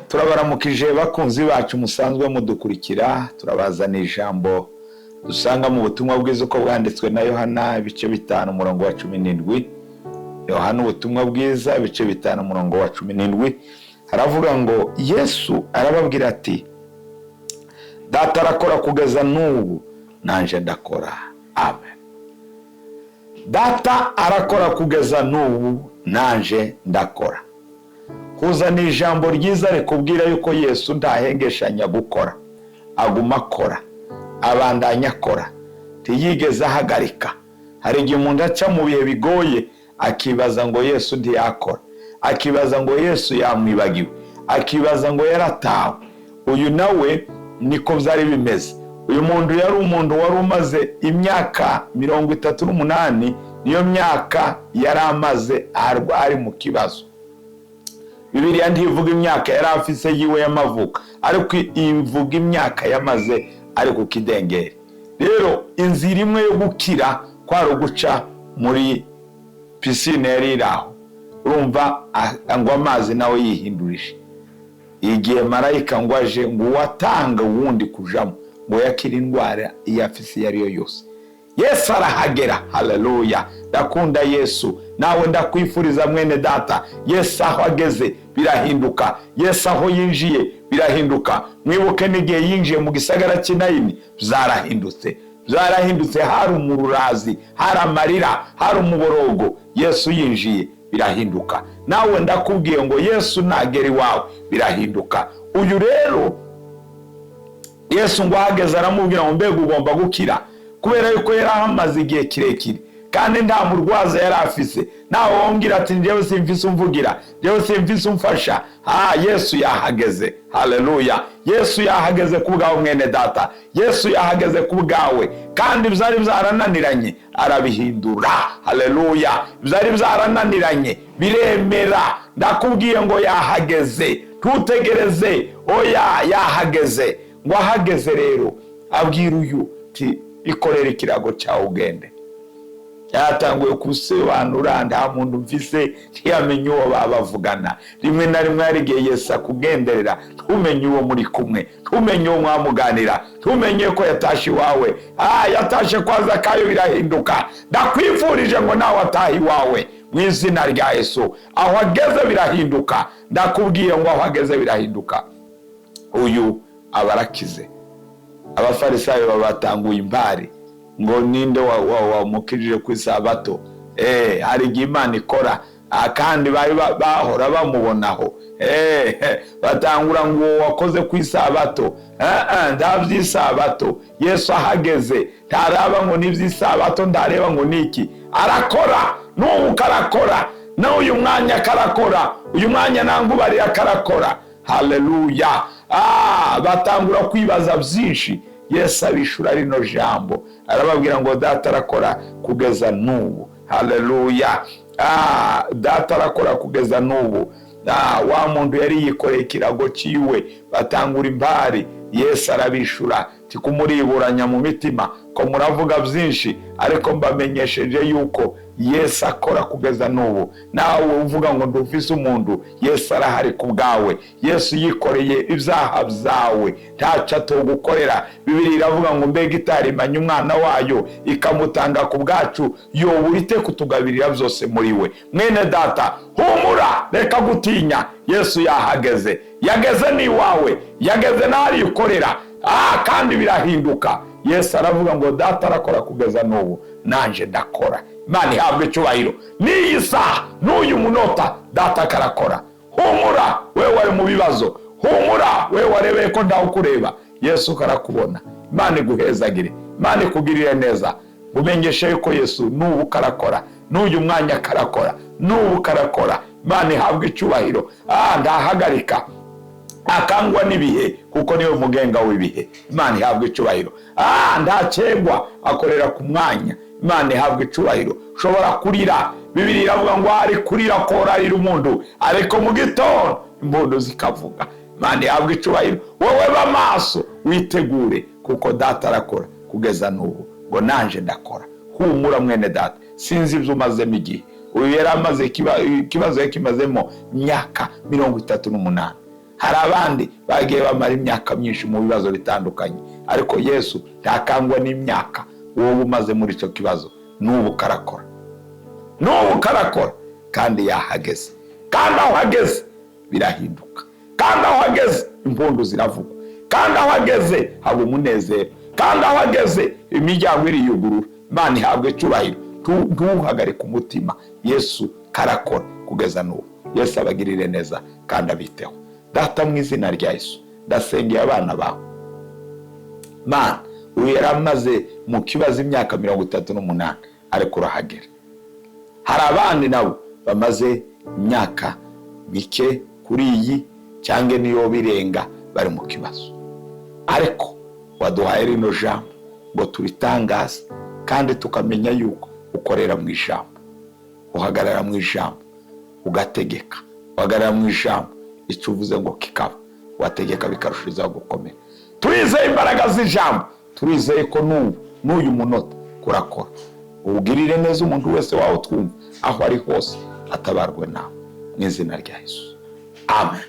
Turabaramukije bakunzi bacu musanzwe mudukurikira. Turabazana ijambo dusanga mu butumwa bwiza uko bwanditswe na Yohana, ibice 5, umurongo wa 17. Yohana, ubutumwa bwiza, ibice 5, umurongo wa 17, haravuga ngo: "Yesu arababwira ati: 'Data arakora kugeza n'ubu, nanje ndakora.'" Amen. Data arakora kugeza n'ubu, nanje ndakora. Kuzana ijambo ryiza rikubwira yuko Yesu ntahengeshanya gukora, aguma akora, abandanya akora, ntiyigeze ahagarika. Hari igihe umuntu aca mu bihe bigoye, akibaza ngo Yesu ntiyakora, akibaza ngo Yesu yamwibagiwe, akibaza ngo yaratawe. Uyu nawe niko byari bimeze. Uyu muntu yari umuntu wari umaze imyaka 38, niyo myaka yari amaze ari mu kibazo. Bibiliya ntivuga imyaka yari afise yiwe y'amavuko, ariko ivuga imyaka yamaze ari ku kidengeri. Rero inzira imwe yo gukira kwari uguca muri piscine yari iri aho. Urumva ngo amazi nawe yihindurije. Igihe marayika ngo aje, ngo uwatanga uwundi kujamo ngo yakire indwara iyo afise iyo ari yo yose. Yesu arahagera. Haleluya! Ndakunda Yesu. Nawe ndakwifuriza, mwene data, Yesu aho ageze birahinduka, Yesu aho yinjiye birahinduka. Mwibuke n'igihe yinjiye mu gisagara cy'Inayini, byarahindutse, byarahindutse. Hari umururazi, hari amarira, hari umuborogo. Yesu yinjiye birahinduka. Nawe ndakubwiye ngo Yesu nagera iwawe birahinduka. Uyu rero, Yesu ngo ahageze aramubwira ngo: "Mbega ugomba gukira?" Kubera yuko yari ahamaze igihe kirekire kandi nta murwaza yari afise, nawe wongera ati: "Njyewe simfise umvugira, njyewe simfise umfasha." Ah, Yesu yahageze. Haleluya! Yesu yahageze ku bwawe, mwene data. Yesu yahageze ku bwawe, kandi byari byarananiranye arabihindura. Haleluya! Byari byarananiranye biremera. Ndakubwiye ngo yahageze, ntutegereze, oya, yahageze. Ngo ahageze rero abwira uyu ati: "Ikorere ikirago cyawe ugende." Yatanguye kusobanura: "Nta muntu mvise." Ntiyamenye uwo baba bavugana. Rimwe na rimwe hari igihe Yesu akugenderera, ntumenye uwo muri kumwe, ntumenye uwo mwamuganira, ntumenye ko yatashe iwawe. Ah, yatashe kwa Zakayo birahinduka. Ndakwifurije ngo nawe atahe iwawe mu izina rya Yesu. Aho ageze birahinduka. Ndakubwiye ngo aho ageze birahinduka. Uyu aba arakize. Abafarisayo babatanguye impari ngo: "Ninde wamukijije ku isabato?" Hari igihe Imana ikora. Kandi bari bahora bamubonaho. Batangura ngo: "Uwo wakoze ku isabato." Nta by'isabato. Yesu ahageze ntaraba ngo ni iby'isabato, ntareba ngo ni iki. Arakora n'ubu, karakora n'uyu mwanya, karakora uyu mwanya, nangubarira karakora. Haleluya! Batangura kwibaza byinshi. Yesu abishura rino jambo, arababwira ngo: "Data arakora kugeza n'ubu." Haleluya! Data arakora kugeza n'ubu. Wa muntu yari yikoreye ikirago ciwe, batangura impari. Yesu arabishura tikumuriburanya mu mitima ko muravuga byinshi, ariko mbamenyesheje yuko Yesu akora kugeza n'ubu. Nawe uvuga ngo ndufise umuntu, Yesu arahari ku bwawe. Yesu yikoreye ibyaha byawe, ntacyo atogukorera. Bibiliya iravuga ngo: "Mbega itarimanye umwana wayo ikamutanga ku bwacu, yobura ite kutugabirira byose muri we?" Mwene data, humura, reka gutinya. Yesu yahageze, yageze n'iwawe, yageze n'ahari ukorera. Kandi birahinduka. Yesu aravuga ngo: "Data arakora kugeza n'ubu, nanje ndakora." Imana ihabwa icyubahiro. N'iyi saha, n'uyu munota, data akarakora. Humura wewe wari mu bibazo, humura wewe warebeye ko ntawe ukureba, Yesu karakubona. Imana iguhezagire, Imana ikugirire neza. Umenyeshe yuko Yesu n'ubu karakora, n'uyu mwanya karakora, n'ubu karakora. Imana ihabwa icyubahiro. Ndahagarika akangwa n'ibihe, kuko niwe mugenga w'ibihe. Imana ihabwa icyubahiro. Ntakegwa, akorera ku mwanya. Imana ihabwa icyubahiro. Ushobora kurira, Bibiliya iravuga ngo ari kurira korarira umuntu, ariko mu gitondo impundu zikavuga. Imana ihabwa icyubahiro. Wowe ba maso, witegure, kuko data arakora kugeza n'ubu, ngo nanje ndakora. Humura mwene data, sinzi ibyo umazemo igihe. Uyu yari amaze ikibazo yakimazemo imyaka 38. Hari abandi bagiye bamara imyaka myinshi mu bibazo bitandukanye, ariko Yesu ntakangwa n'imyaka wowe umaze muri icyo kibazo. N'ubu karakora, n'ubu karakora, kandi yahageze, kandi aho ageze birahinduka, kandi aho ageze impundu ziravugwa, kandi aho ageze haba umunezero, kandi aho ageze imiryango iriyugurura. Imana ihabwa icyubahiro. Ntuhagarike umutima, Yesu karakora kugeza n'ubu. Yesu abagirire neza kandi abiteho. Data, mu izina rya Yesu, ndasengeye abana bawe. Mana, uyu yari amaze mu kibazo imyaka 38, ariko urahagera. Hari abandi nabo bamaze imyaka mike kuri iyi cyangwa niyo birenga bari mu kibazo, ariko waduhaye rino jambo ngo turitangaze, kandi tukamenya yuko ukorera mu ijambo, uhagarara mu ijambo ugategeka, uhagarara mu ijambo, icyo uvuze ngo kikaba, wategeka bikarushirizaho gukomera. Turizeye imbaraga z'ijambo, turizeye ko n'ubu n'uyu munota kurakora. Ubwirire neza umuntu wese wawe twumva, aho ari hose atabarwe nawe, mu izina rya Yesu, amen.